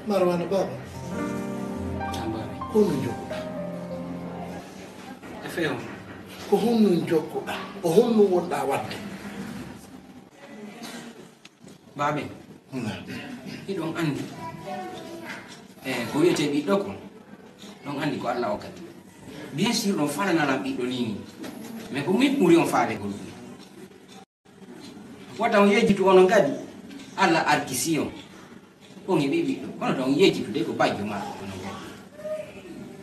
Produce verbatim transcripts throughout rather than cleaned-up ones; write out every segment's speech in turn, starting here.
Marwana, baaba. Naam, baaba. Ko honno njokkuɗaa? E feewo. Ko honno njokkuɗaa? Ko honno wonɗaa waɗde? Baabe, hmm, hiɗon anndi, e ko wiyetee ɓiɗɗo ko, ɗon anndi ko Alla okkata. Bien sûr, ɗon faalana lan ɓiɗɗo nii nii. Mais ko min ɓuri on faalagol ɗum. Wota on yejjitu onon kadi, Alla arkisii on. On heɓii ɓiɗɗo, kono to on yejjitu de ko bajjo maa onon kadi.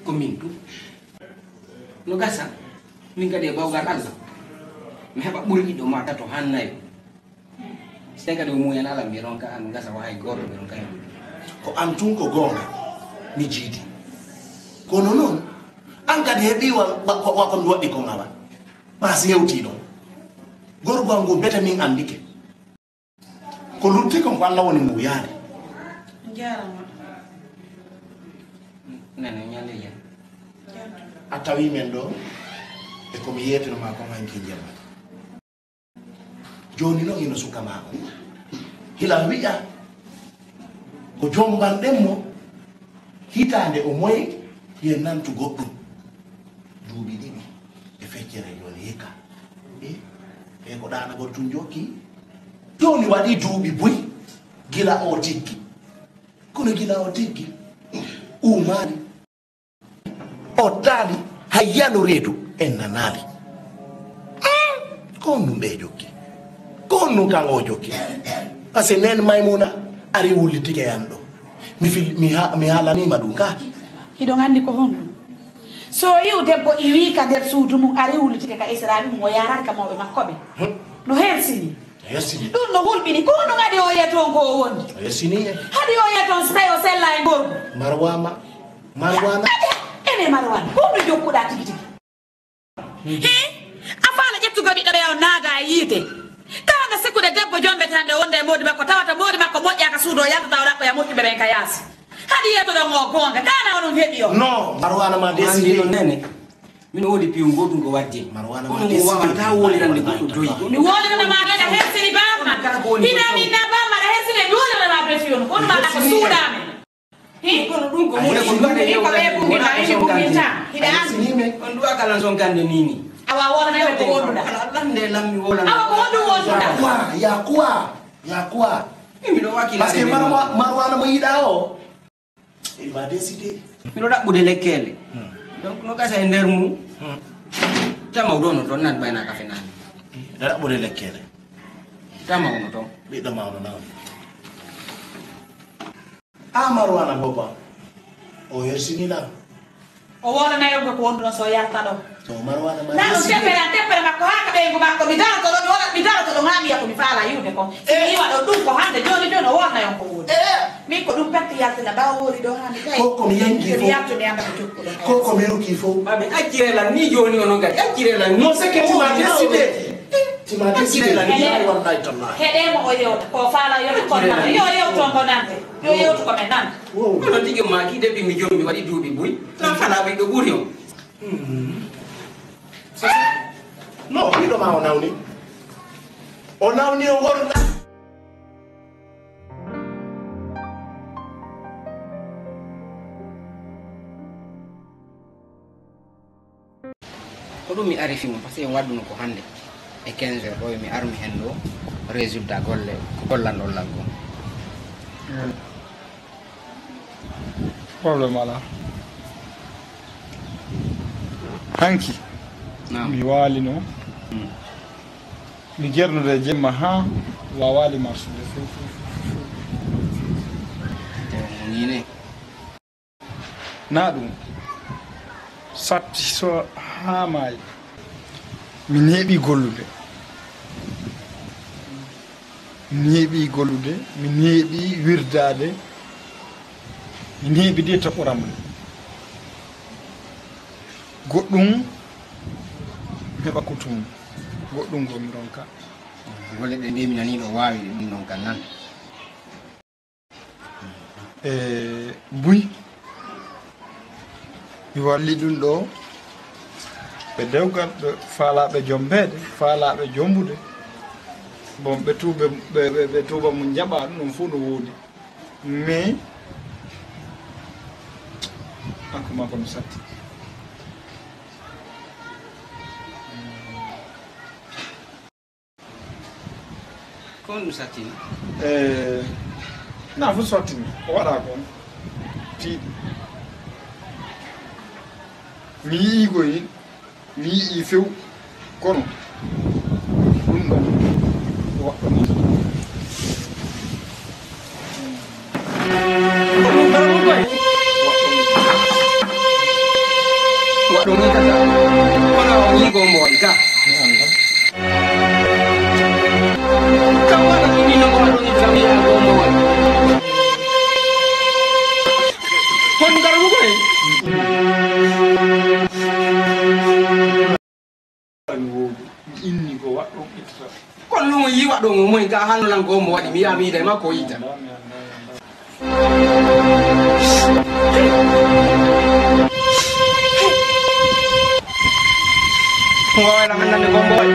Ko min tun. No gasa, min kadi e bawgal Alla, mi heɓa ɓuri ɓiɗɗo maa tato haa nayo. Si tawi kadi o muuyan alaa, mi ronka an gasa, wa hay gooto mi ronka hen. Ko an tun ko goonga mi jiidi. Kono noon, an kadi heɓii wa, wa, wa, wa ko mi waɗi kon awa. Maa si hewtii ɗon. Gorgo an ngu bete min anndike. Ko lutti kon ko Alla woni muuyaade. Njaaraama. Nene, ñande jam. A tawi men ɗo e ko mi yeetino maa kon hanki jemma. Jooni noon hino suka maa on. Hila wi'a ko jombanɗen mo hitaande o moye, yen nantu goɗɗum. Duuɓi ɗiɗi e feccere jooni hikka. E, e ko ɗaanagol tun jokki. Jooni waɗi duuɓi buy gila o tiggi. Kono gila o tiggi, uumaali. O taali hay yano reedu en nanaali. Hmm, ko honɗum ɓe jokki? Ko honɗum kan o jokki? Parce que nen Maymuna ari wullitike yan ɗo. Mi fil-, mi ha-, mi haalaniima ɗum ka. Hiɗon anndi ko honɗum? So yi'u debbo iwii ka nder suudu mum, ari wullitike ka Israa'iila mum, o yaaraade ka mawɓe makko ɓe. Hmm. No hersini. A yessini. Ɗum no hulɓini. Ko honɗum haɗi o yiya toon ko o wondi? A yessini e. Haɗi o yiya toon so tawi o sellaa e gorko. Marwama. Marwana. Aja, ene Marwana. Ko honɗum jokkuɗaa tigi tigi? He? A faala ƴettugol ɓiɗɗo ɓeya o naaga e yiite. Tawa no sikkude debbo jombete hannde wonde e moodi makko, tawata moodi makko moƴƴaa ka suudu o yaltata o ɗaɓɓoya moƴƴuɓe ɓen ka yaasi. Haɗi yetoɗon o goonga, kaana onon heɓi on. Non, Marwana ma décidé. Nene. Min woodi piiw gootum ko waddi. Marwana ma décidé. Kono mo waawata wolirande goɗɗo doyi. Mi wolirana ma de, a hersini baaba ma. Kala ko woni hina min na baaba ma, a hersini, mi wolirana ma be fiyon. Kono ma ko suuɗa men. Hi, kono ɗum ko mune ko mbaɗe ko ɓe bungi ma, ini bungi ta. Hiɗa andi. On duwa kala son kande nini. Awa wona ko wonduɗa. Ala Allah nde lammi wona. Awa ko honɗum wonduɗa? Ya quoi? Ya quoi? Miɗo wakilade. Parce que Marwa-, Marwana mo yiɗa o. Il va décider. Miɗo ɗaɓɓude lekkeele. Hmm. Donc, no gasa e nder mum. Hmm. Tama o ɗo no toon nan ɓayna kafe nani. Miɗo ɗaɓɓude lekkeele. Tama o no toon. Ɓiɗɗo ma o no nawni. A Marwana Bobba. O hersini lan. O wolanayon ko wonduno so yalta ɗo. So Marwana ma. Na ɗum décidé. Teppere, teppere makko haa ka ɓeyngu makko. Mi daroto ɗo, mi wona, mi daroto ɗo haa mi yiya ko mi faala yiwde kon. Si mi yiwa ɗo ɗum ko hannde, jooni, jooni o wolanayon ko woodi. Eh. Min ko ɗum pette yaltina ɓaawo woori ɗo haa mi tawi. Ko ko mi yanki fof. Mi yaltu mi annda ko jokkuɗo. Ko ko mi ruki fof. Ba mi accire lan ni jooni onon kadi. Accire lan ni. Non, c'est que tu m'as décidé. Tu m'as décidé. Accire lan ni. Wallahi tallahi. Heɗe mo o yewta. Ko faala yewta ko nan. Yo yewto ko nante. Yo yewtu ko men nan. Wow. Kono tigi ma ki depuis mi jommi waɗi duuɓi buy. Tan fala ɓiɗɗo ɓuri on. Hmm. C'est ça. Non, ɓiɗɗo ma o nawni. O nawni o worna. Ko ɗum mi ari fimo, parce que en waɗduno ko hannde e quinze heures ɗo, mi armi heen ɗo résultat golle ko gollanɗon lan ko. Problème alaa. Hanki, naam, mi waalino. Hmm. Mi jernude jemma haa waawaali marsude. Ewa, mo nii ne. Na ɗum satti so haa maayi. Mi neeɓi gollude. Mi neeɓi gollude, mi neeɓi wirdaade, mi neeɓi de toɓɓoram. Goɗɗum mi heɓa kutum, goɗɗum ngo mi ronka. Golle ɗe mbiimi nani ɗo waawi ɗum non kan nan. E buy, mi walli ɗum ɗo ɓe dewgal, ɓe faalaaɓe jombeede, faalaaɓe jombude. Bon, ɓe tuuɓe, ɓe, ɓe, ɓe tuuba mum njaɓa ɗum, ɗum fof no woodi. Mais Kanko ma kono satti. Ko honɗum sattini? Eh, na fof sottini. Ko waɗa ko on. Tiiɗi. Mi yii ko hin. Mi yii few. Kono ɗum ɗon ko waɗɗo ni. Waɗo ni kaka. Kono o yigo mo ka. Kam waɗa ni no waɗo ni kam ya go mo. Kon darmu ko. Inni ko waɗɗo ittata. Kono ɗum o yii waɗɗo mo moy ka hanno lan ko mo waɗi mi yami de makko yita. Ko wala hannande ko mo waɗi.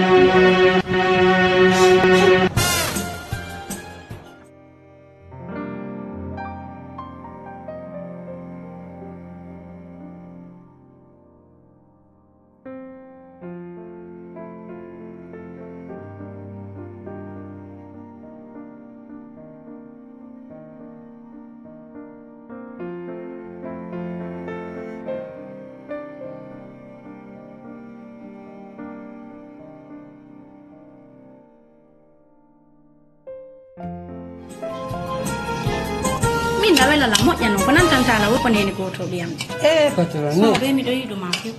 Min na wela la moƴƴa non ko nan tan tala woko neni goto ɓiyam de. Eh, patron, no. So be miɗo yiɗuma few.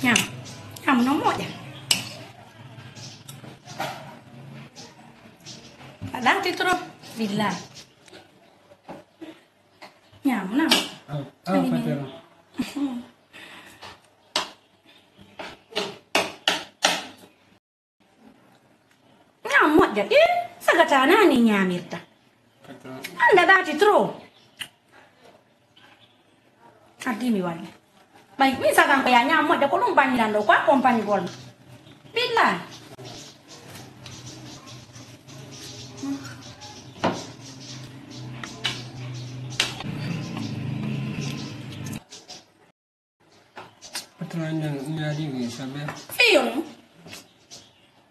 Ñam. Ñam no moƴƴa. A laati trop. Billahi. Ñam na. Ah, ah, patron. Ñam moƴƴa. Eh, sagata nani ñamirta. Anda dati trop. Addi mi walle. Ɓay min sagan ko ya ñam moƴƴa ko ɗum banniran ɗo ko a compagnie gol. Billahi. Patron, ina, ina liggey soble. Fiyo.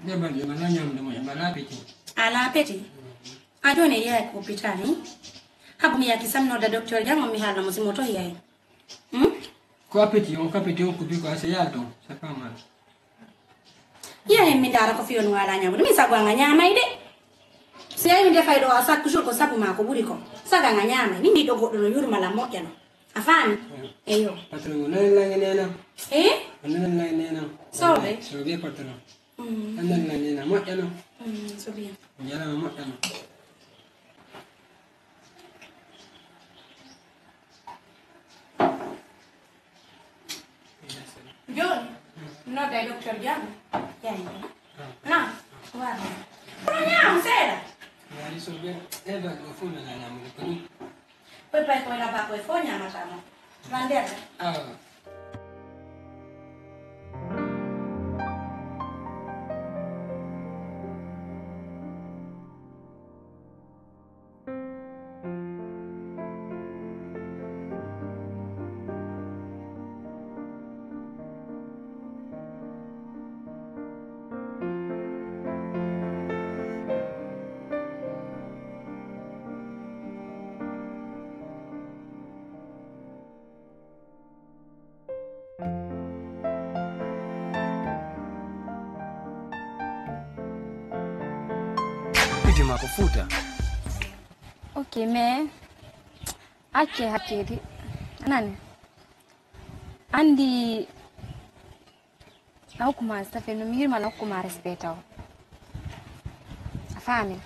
Nde balɗe mala ñamde mo e mala peti. Ala peti. A joni e yahay ko hôpital ni. Habu mi yaki samnoda docteur jam on mi halna mo simo to yahay. Hmm? Ko a peti on, ka peti on kubi ko ase yalto. C'est pas mal. Yahay mi ndara ko fiyo no wala ñamude. Min sago anga ñamay de. Si yahi mi defay ɗo a chaque jour ko sabu ma ko ɓuri ko. Saga anga ñamay. Ni mi ɗo goɗɗo no yurma la moƴƴa no. A faami? Eyo. Patron, o nani lange nena. Eh? O nani lange nena. Sobe? Sobe patron. Mm. A nani lange nena. Moƴƴa no. Mm, so bien. Jarama moƴƴa no. Joni, nodda e docteur Diallo. Yayi. Na, wara. Kono ñaam seeɗa. Wari so be, e ba ɗo fof nana ñamude ko ni. Koy pay koy laba koy fof ñamata mo. Nan nder. Ah. Ɓiɗɗo ma ko Fuuta. Ok, mais acce hakkedi. Anani? Andi a hokkuma, ça fait no mi yirma a hokkuma respect taw. A faami?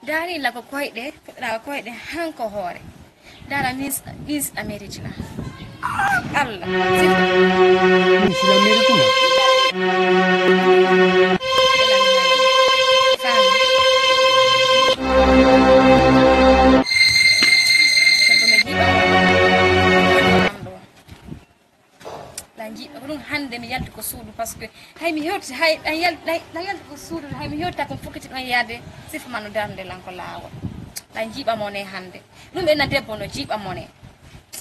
Daari la ko koyɗe, fuɗɗa ko koyɗe, han ko hoore. Dara Miss, Miss America la. Allah. Miss America la. La jiɗɗo ko ɗum hannde mi yalti ko suudu, parce que hay mi hewti, hay ɗan yal-, ɗan, ɗan yalti ko suudu, hay mi hewta kon fokkiti ɗon yaade sifa ma no darnde lan ko laawol. Ɗan jiiɓa mone hande. Ɗum ɓenna debbo no jiiɓa mone.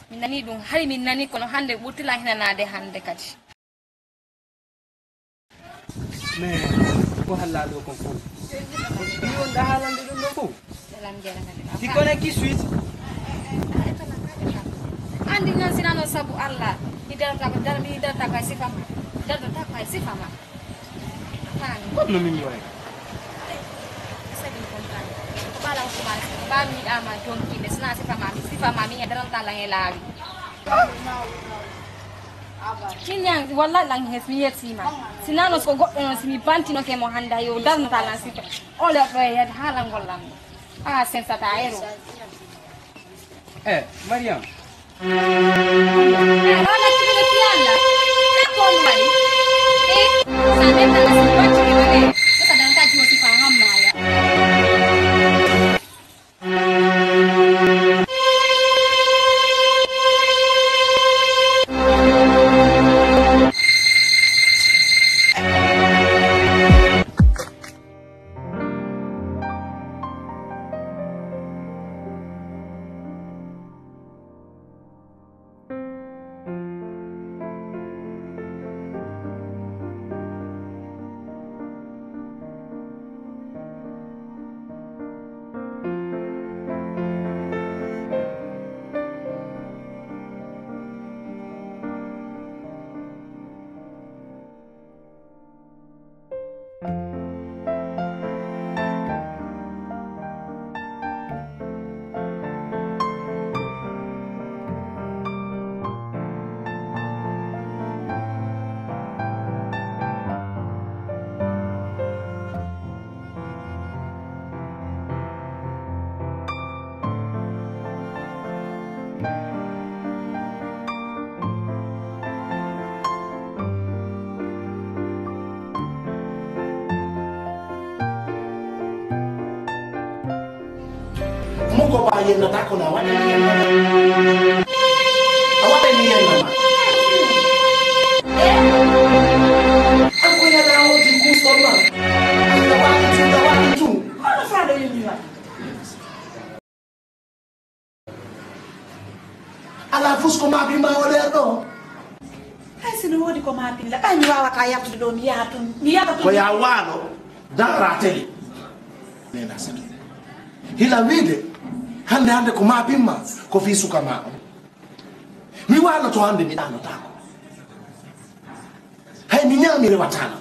Mi nani ɗum, hari min nani kono hande ɓurti lan hinanaade hande kadi. Mais ko hallaa ɗo kon fof? Ɗi wonɗa haalande ɗum ɗo fof? Salam jere kadi. Ti kone qui suis? Andi nan sina no sabu Allah. Mi darata ko dar mi darata ko e sifa ma. Darata ko e sifa ma. Fani. Comme no min mi wayi. Sabi ko tan. Ko bala ko ma ko ba mi ama jonki me sina sifa ma mi sifa ma mi darata la e lawi. Min ñan wallahi lan hes mi yersima. Sina no ko goɗɗo non si mi bantinoke mo handa yo darnata lan sifa. O le ko yed hala ngol lan. A sensata ero. Eh, Mariam. Muko ba yennata ko na waɗi mi yennata. A waɗa mi yennata. An ko yada wodi kusol ma. An da waɗi tun da waɗi tun. Kono fa da yinni wa. Ala fus ko ma bi ma o ler ɗo. Hay sino wodi ko ma pilla ɓay mi wawata yaltude ɗo mi yaha tun mi yaha tun. Ko ya wano dara tele. Nena satu. Hila wide hande hande ko ma bimma ko fi suka ma on. Mi wano to hande mi ɗanotako. Hay mi ñami rewatano.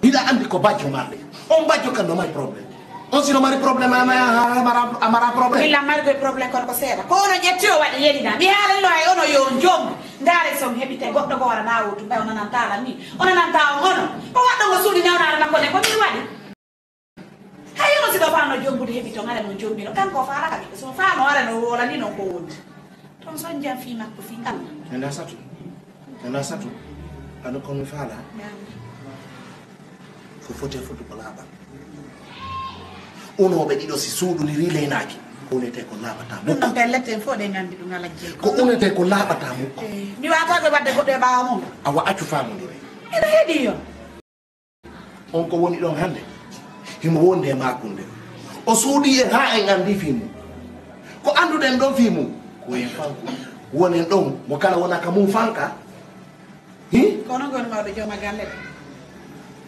Hiɗa andi ko bajjo marɗe. On bajjo kan no mari problème. On sino mari problème amara problème. Illa mari koye problème kono ko seeɗa ko ono ƴetti o waɗi yelina mi haalano hay ono yo jom ndaare son heɓite goɗɗo ko wara nawo tum ɓay o nanantala ni o nananta on ono o waɗɗo ngo suuɗi ñawnare makko ne ko min waɗi. Hay ono siɗo fano jombude heɓi to ngara no jombino kanko faalaka ɓiɓɓe so fano ara no wolani non ko wondi ton son jam fi makko fi allah. Nana satu. Nana satu. Ano kon mi faala. Ko foti e foti ko laaɓal. Unooɓe ɗiɗo si suuɗu ni rileynaaki ko unete ko laaɓata mukko. Ɗum noon kay lette en fof ɗe nganndi ɗum ala jeyi. Ko unete ko laaɓata mukko. Mi waataɓe waɗde goɗɗo e ɓaawa mum. Awa accu faamondire. Ina heɗi yo. On ko woni ɗon hannde himo wondi e maakunde. O suuɗii en haa en anndi fii mum. Ko annduɗen ɗon fii mum ko en fanku. Wonen ɗon mo kala wona ka mum fanka. Hi? Ko onon ngoni mawɗo jooma galle de.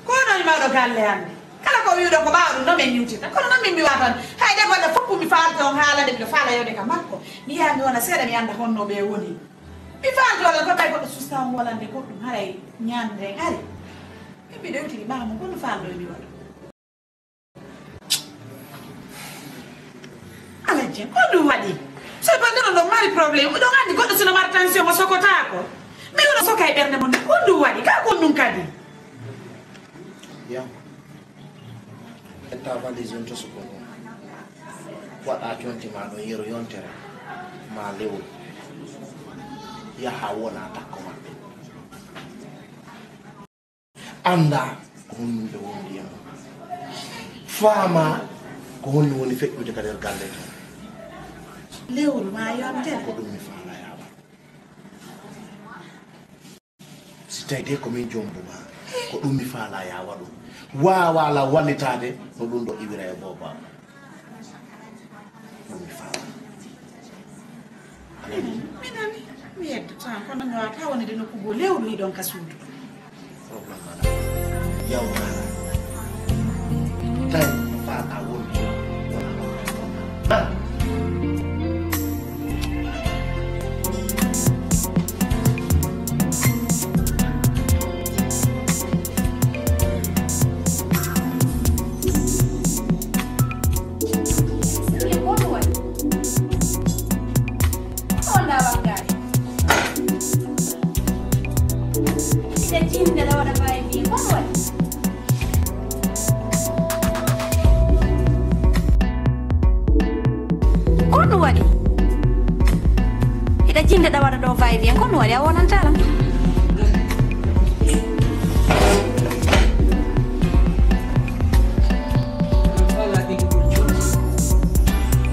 Ko onon mawɗo galle hannde. Kala ko wiwɗo ko ɓaawa ɗum ɗo min ñiwtirta kono noon min mbiwa tan hay de golle fof mi faalto on haalande miɗo faala yewde ka makko mi yaha mi wona seeɗa mi annda honno ɓe woni. Mi faalto oɗon ko tawi goɗɗo susta on wolande goɗɗum haray ñande ari ɓe mbiɗo yewtiri ɓaamo kono faalɗo mi waɗa. Ala jen ko ɗum waɗi so bande ɗon ɗon mari problème oɗon anndi goɗɗo sino mari tension o sokotako mais oɗo soka e ɓernde mon ko ɗum waɗi ka kon ɗum kadi. Etta valise on to suko on waɗa conti ma ɗon yeru yontere ma lewol yaha wona takko maɓɓe. Annda ko honɗum ɓe wondi e mum. Faama ko honɗum woni feƴƴude ka nder galle to. Lewru ma yontere. Ko ɗum mi faala yawa. Si tawi de ko min jombu ma ko ɗum mi faala ya waɗu. Wawa la wallitade no ɗum ɗo iwira e boba. Minen, minen, mi yeddata, kono mi waawata wonde nokku goo lewru ni ɗon ka suudu. Yawmara. Tawi faata wonde. Ko ndawa ngaari? Ina jinde ɗa waɗa mbawi mbi ko ɗum waɗi? Ko ɗum waɗi? Ina jinde ɗa waɗa ɗo mbawi mbi ko ɗum waɗi? A wonanta lan.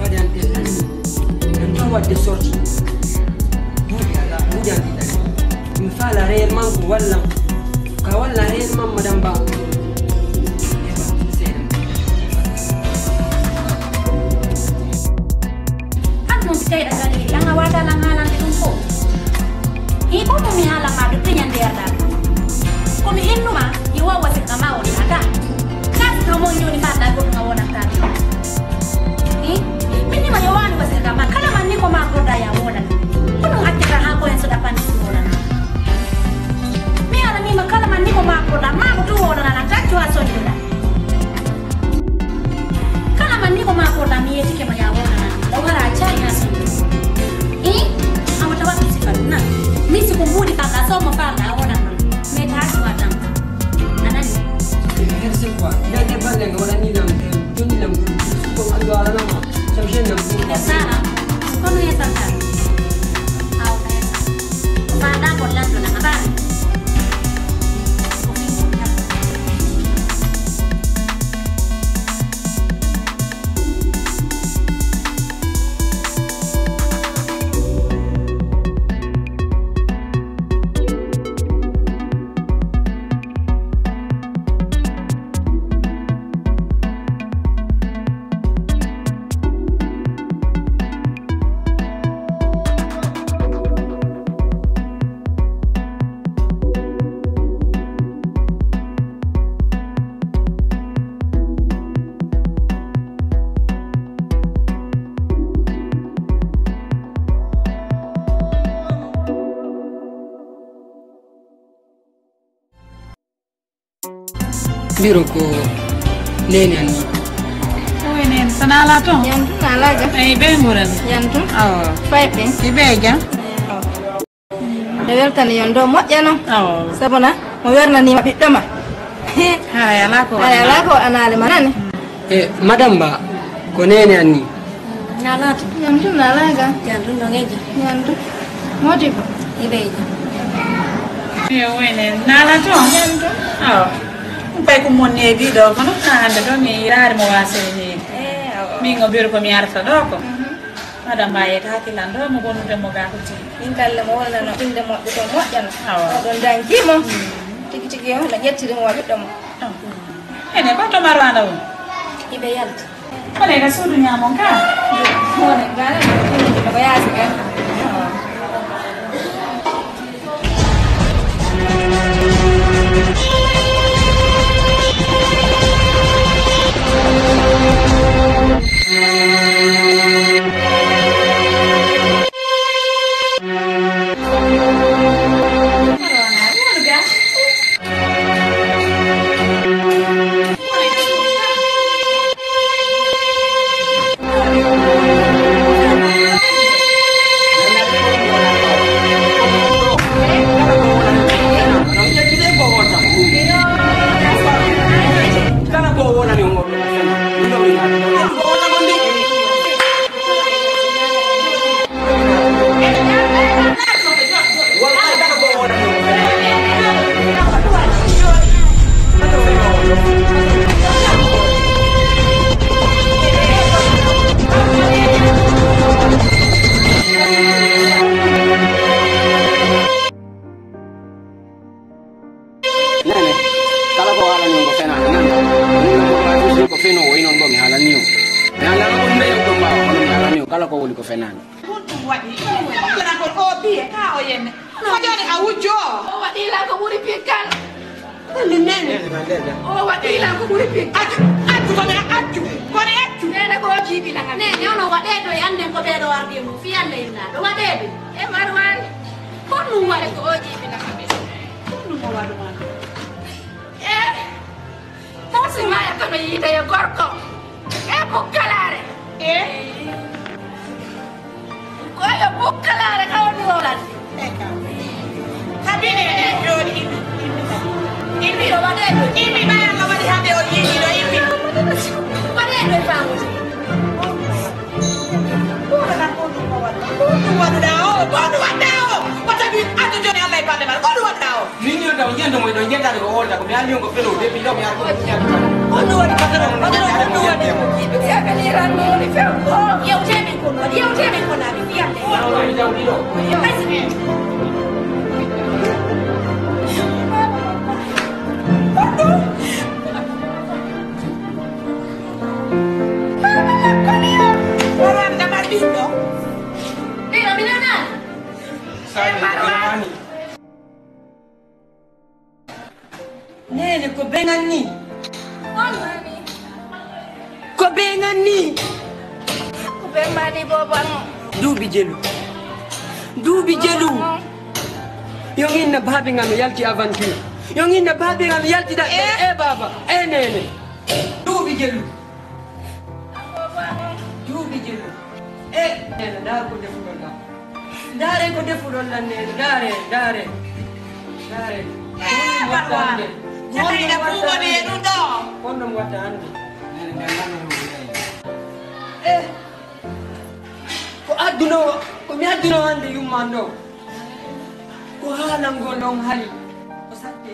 Waɗi an ɓe anni. En ɗon waɗde sorti. Buuɗi alaa, buuɗi an ɗiɗaɗi. Mi faala réellement ko wallam. Ka walla réellement, madame Ba. An noon si tawi ɗa gari, langa wata lan haalande ɗum fof. Hi ko ɗum mi haalama ɗum to ñande yarɗa ɗum. Ko mi innuma, yo waw wasirka ma wonata. Kasi ka mon joni faɗɗa goɗɗum a wonata ɗum. Hi? Min nima yo wani wasirka ma. Kala man ni ko ma koɗa ya wonana. Ko ɗum accata ha ko hen so ɗa panni ɗum wonana. Mi ala mima kala man ni ko ma koɗa. Ma ko ɗum wonana na taccu ha sonjuɗa. Kala man ni ko ma koɗa mi yetike ma ya wonana. O wara a cari ha sonjuɗa. Hi? Awa tawa ɗum sifat na. Min si ko mbuɗi faɗɗa so mo faɗɗa a wonana. Mais ta si watan. A nani? Merci quoi. Ñande balle nga waɗani lam, jonni lam, ko andu alanama. Sam jeune lam. Sara, kono yesanta. Aw ka yesa. Faɗa ko landu na mabari. Mbiro ko nene an. Oye nene, so nala toon? Yan tun, nala ga. Eyi, ɓe nguran. Yan tun. Awa. Fayɓe. Iɓe jam. Eyi, awa. Nde weltani yon ɗo moƴƴa noon. Awa. Sabu na, mo wernanima ɓiɗɗo ma. Haray alaa ko alaa ko anaale ma nani. E, madame Ba, ko nene an ni? Nalaa to. Yan tun, nalaa ga. Yan tun, ɗo ngejja. Yan tun. Modibbo. Iɓe ejja. Yo, wene, nalaa to? Yan tun. Awa. Ɗum kay ko mon neebi ɗo, kono haa hannde ɗo mi raari mo waasere ni. E, awa. Min o biro ko mi arata ɗo ko. Mhm. Madame Ba yetta hakkilan ɗo mo bonnude mo ga ko ti. Min kalle mo wonano inde moƴƴo to moƴƴano. Awa. Oɗon danki mo. Mm. Tigi tigi on no ƴettiri mo wa ɓiɗɗo mo. Ene, ko to Marwana woni? Iɓe yalti. Kono ene suudu ñaamon ka? Woni, gaara, ko yaasi ka. Nene, kala ko haalani on ko fenaande, nene. Min ko ɗo a tuusi ko fenoowo, inon ɗo mi haalani on. Mi haalani on ko mbeɗen ɗo mbaawa, kono mi haalani on kala ko woni ko fenaande. Ko ɗum waɗi, Iye, ka o yenne. Ko jooni a wujjo? O waɗi lan ko ɓuri pikkal. Nene, nene. O waɗi lan ko ɓuri pikkal. Accu, accu, ko ne accu. Ko ne accu. Nene ko o jiiɓi lan. Nene, ono waɗee ɗo e annden ko ɓee ɗo ardi e mum. Fii Alla inna ɗo waɗee ɗo. E Marwan. Ko ɗum waɗi ko o jiiɓi lan. Ko ɗum o waɗu man. E. Taw si maaya kono yiide yo gorko. E bukkalaare. E? Ko yo bukkalaare ka woni rolal. Kabine e jooɗi immi. Immi. Immi ɗo waɗee ɗo. Immi ɓay Allah waɗi hande o yiiɗi ɗo immi. Waɗee ɗo e faamude. Ko ɗum waɗuɗaa o? Ko ɗum waɗuɗaa o? Wata mi addu jooni Allah e balɗe maɗa. Ko ɗum waɗuɗaa o? Min yonta o jiyanta mo ɗon jeytaade ko oolta ko mi anndi on ko felo depuis ɗo mi arko. On ɗum waɗi patron, patron on ɗum waɗi. Yewtee men kono waɗi, yewtee men kono aɓe fiyande. Sani, Sani. Nene, ko beŋan ni? Ko beŋan ni? Ko beŋan ni, boobo am. Duuɓi jelu. Duuɓi jelu. Yo inna baabe ngal no yalti aventure. Yo inna baabe ngal no yalti da. Eh? Eh, baaba. Eh, nene. Duuɓi jelu. Duuɓi jelu. E, neene, ndaar ko defuɗon ɗam. Ndaare ko defuɗon ɗam, neene. Ndaare, ndaare. Ndaare. E, Marwa. Jatayɗa buubo ne ɗum ɗo. Kon ɗum watta hannde. E, ko adduno, ko mi adduno hannde yumman ɗo. Ko haalangol on haali. Ko satte.